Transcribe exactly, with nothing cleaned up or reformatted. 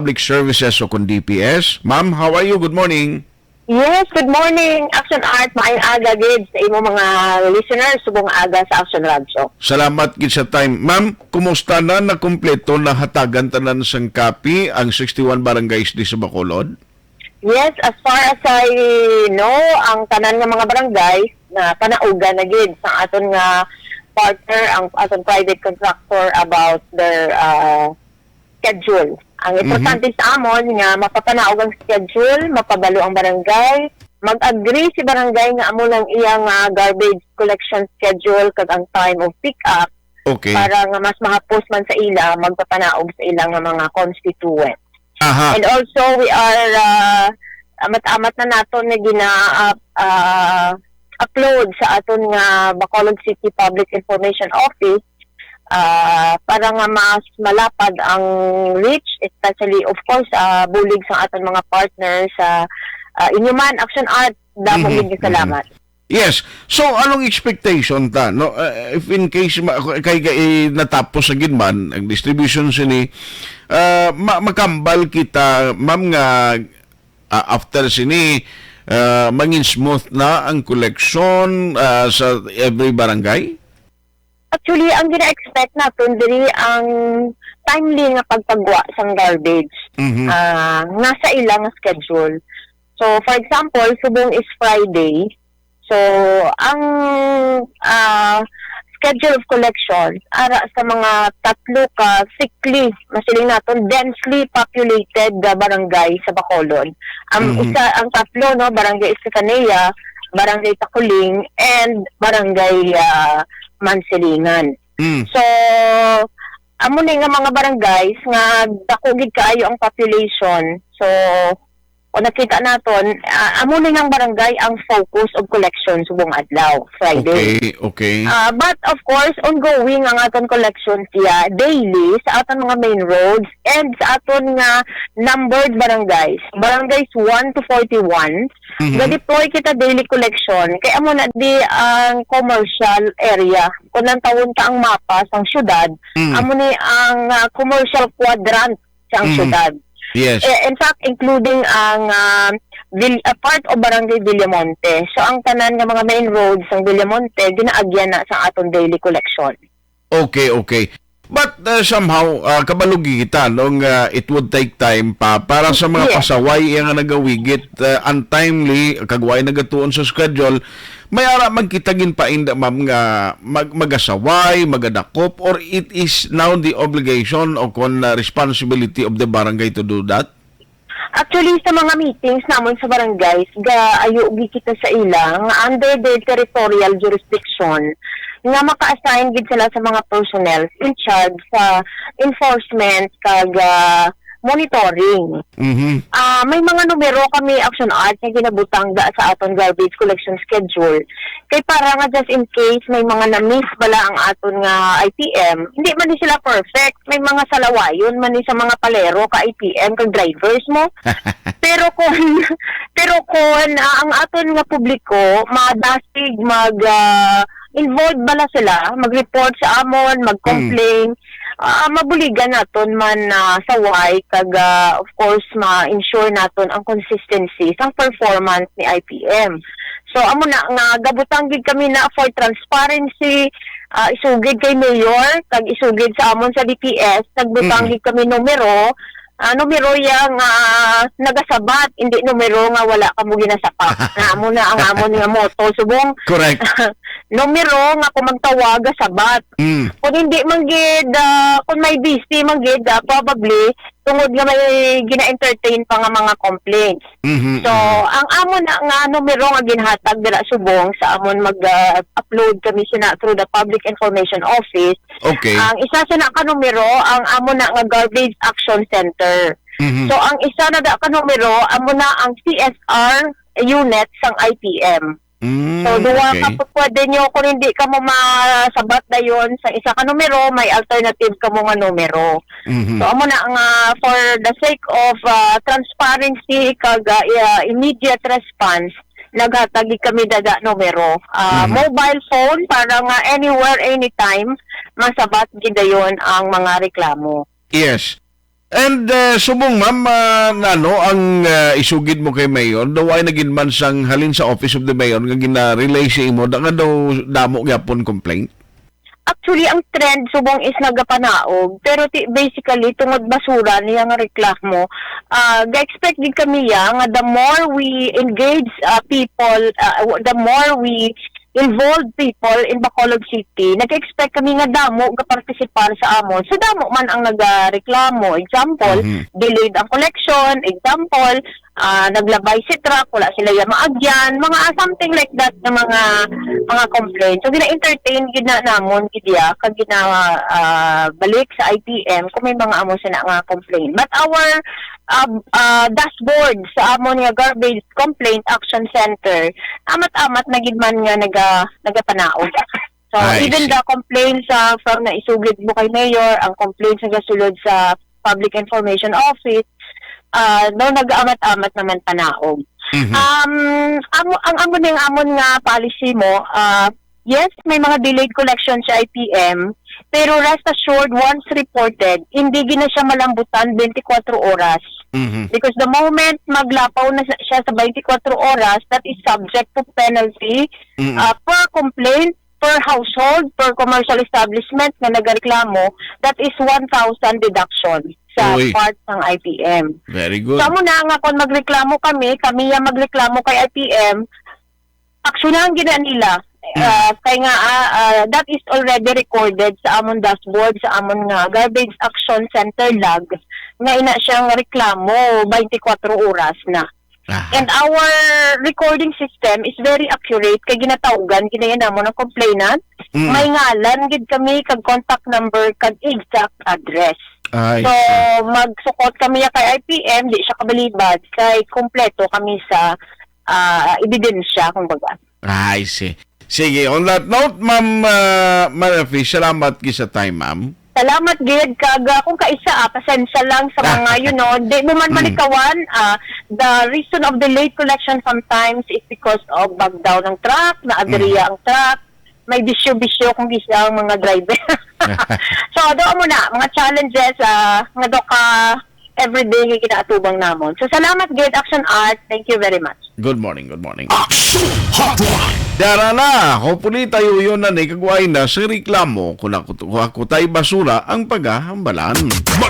Public Services o kon D P S. Ma'am, how are you? Good morning. Yes, good morning, Action Art. Maayong aga gid sa imo mga listeners, subong aga sa Action Radyo. Salamat gid sa time. Ma'am, kumusta na? Nakumpleto na, hatagan tanan sang kapi ang sixty-one barangays di sa Bacolod? Yes, as far as I know, ang tanan nga mga barangay na panaugan na gid sa aton nga partner, ang aton private contractor, about their, ah, schedule. Ang Mhm. importante sa amon nga mapapanaog ang schedule, mapabalo ang barangay, mag-agree si barangay nga amo lang iyang, ah, garbage collection schedule kag ang time of pick up Okay. para nga mas mahapos man sa ila magpapanaog sa ila nga mga constituent. Aha. And also, we are, ah, amat-amat na naton nga gina, ah, ah, upload sa aton nga Bacolod City Public Information Office, ah, para nga mas malapad ang reach, especially, of course, ah, bulig sa aton mga partners sa, ah, inyo man, Action Art. Damo Mhm, gid nga mhm. salamat. Yes. So, anong expectation ta, no? Uh, if in case ma-, kay, kay, eh, natapos sa gid man ang distribution sini, uh, ma-, makambal kita, ma'am, nga, uh, after sini, uh, mangin smooth na ang collection, uh, sa every barangay? Actually, ang gina-expect naton diri ang timely nga pagpagwa sang garbage, Mhm. ah, nga sa ila nga schedule. So, for example, subong is Friday. So, ang, ah, schedule of collection ara sa mga tatlo ka thickly, masiling naton, densely populated nga barangay sa Bacolod. Ang Mhm. isa, ang tatlo, no, Barangay Estefanía, Barangay Taculing, and Barangay, ah, Mansilingan. Mm. So, amo ni nga mga barangays nga dako gid kaayo ang population. So, kung nakita naton, ah, amo ni nga barangay ang focus of collection subong adlaw, Friday. Okay, okay. Ah, but of course, ongoing ang aton collection siya daily sa aton mga main roads and sa aton nga numbered barangays. Barangays one to forty-one, Mhm. ga-deploy kita daily collection. Kay amo na di ang commercial area. Kung lantawon ta ang mapa sang syudad, Mm. amo ni ang, ah, commercial quadrant sang Mm. syudad. Yes. Eh, in fact, including ang, ah, Vil-, ah, part of Barangay Villamonte. So, ang tanan nga mga main roads sang Villamonte, ginaagyan na sa aton daily collection. Okay, okay. But, uh, somehow, uh, kabalo gid kita, no, nga it would take time pa para sa mga Yes. pasaway iya nga nagawigit, uh, untimely, kag way nagatuon sa schedule, may ara man kita ginpainda, ma'am, nga mag-, magasaway, magadakop, or it is now the obligation o kon, uh, responsibility of the barangay to do that? Actually, sa mga meetings namon sa barangays, gaayo gid kita sa ila nga under their territorial jurisdiction nga maka-assign gid sila sa mga personnel in charge sa enforcement kag, ah, monitoring. Mhm. Ah, may mga numero kami, Action Art, nga ginabutang da sa aton garbage collection schedule. Kay para nga just in case may mga na-miss bala ang aton nga I P M, hindi man ni sila perfect. May mga salawayon man ni sa mga palero ka I P M kag drivers mo. Pero kung, pero kung, ah, ang aton nga publiko madasig mag, ah, involved bala sila, mag-report sa amon, mag-complain, Mm. ah, mabuligan naton man na saway kag, ah, of course, ma-ensure naton ang consistency sang performance ni I P M. So, amo na nga, gabutang gid kami na for transparency, ah, isugid kay Mayor, kag isugid sa amon sa D P S, nagbutang Mm. gid kami numero, ah, numero ya nga nagasabat, hindi numero nga wala kamo ginasapak. Nga amo na ang amon nga motto, subong. Correct. Numero nga kung magtawag, gasabat. Mm. Kung hindi man gid, ah, kung may busy man gid, ah, probably, tungod nga may gina-entertain pa nga mga complaints. Mhm, So, mhm. ang amo na nga numero nga ginhatag dira subong sa amon mag, ah, upload kami sina through the Public Information Office. Okay. Ang isa sina ka numero, ang amo na nga Garbage Action Center. Mhm. So, ang isa na da ka numero, amo na ang C S R unit sang I P M. Mm, So, duha ka okay. pu-, pwede nyo, kung hindi ka mo masabat dayon sa isa ka numero, may alternative ka mo nga numero. Mhm. So, amo na nga, for the sake of, ah, transparency kag, ah, i-, ah, immediate response, naghatag gid kami dada numero. Ah, Mhm. mobile phone para nga anywhere, anytime, masabat gid dayon ang mga reklamo. Yes. And uh, subong, ma'am, uh, ano ang uh, isugid mo kay Mayor? Daw ay nagin man sang halin sa Office of the Mayor nga gina-relay sa imo da nga daw damo gyapon complaint? Actually, ang trend subong is nagapanaog, pero ti, basically tungod basura niya nga reklamo. Ah, ga-expect gid kami ya nga the more we engage uh, people, uh, the more we involve people in Bacolod City, nag-expect kami nga damo ga-participar sa amon. So damo man ang nagareklamo. Example, Mhm. delayed ang collection. Example, ah, naglabay si truck, wala sila ya maagyan, mga ah, something like that na mga mga complaints. So gina-entertain gid na namon gid ya kag gina ah, balik sa I P M kung may mga amo sila nga complaint. But our ah, ah, dashboard sa amon nga garbage complaint action center, amat-amat na gid man nga naga nagapanaog. So I even see. The complaints uh, from naisugid mo kay Mayor, ang complaints nga gasulod sa Public Information Office, uh, no, nag-amat-amat naman panaog. Mhm. Um, amo, ang amo ning amon nga policy mo, uh, yes, may mga delayed collection sa I P M, pero rest assured, once reported, hindi gina siya malambutan twenty-four oras. Mhm. Because the moment maglapaw na sa- siya sa twenty-four oras, that is subject to penalty Mhm. uh, per complaint, per household, per commercial establishment nga nagareklamo, that is one thousand deduction sa Uy. Part ng I P M. Very good. So, amo na nga kung magreklamo kami, kami ang magreklamo kay I P M, aksyonan gina nila. Mm. Ah, kay nga ah, ah, that is already recorded sa amon dashboard, sa amon nga garbage action center log, nga ina siyang reklamo twenty-four oras na. Aha. And our recording system is very accurate kay ginatawgan ginayan namon ang complainant. Mm. May ngalan gid kami kag contact number kag exact address. Ay, So magsukot kami ya kay I P M, di siya kabalibad kay kompleto kami sa ah, ebidensya, kumbaga. I see. Sige, on that note, Ma'am uh, Marifi, salamat gid sa time, ma'am. Salamat gid kag ah, kung kaisa ah, pasensya lang sa mga you know, di mo man Mm. malikawan ah, the reason of the late collection sometimes is because of bag down ng truck, na adriya ang truck, may bisyo-bisyo kung gisa ang mga driver. So do mo na mga challenges ah, nga do ka everyday nga ginaatubang namon. So salamat gid Action Art. Thank you very much. Good morning, good morning. Action Hotline. Dara na, hopefully tayo yun na ni kagway na sa reklamo kung ako, kung ako tay basura ang pagahambalan.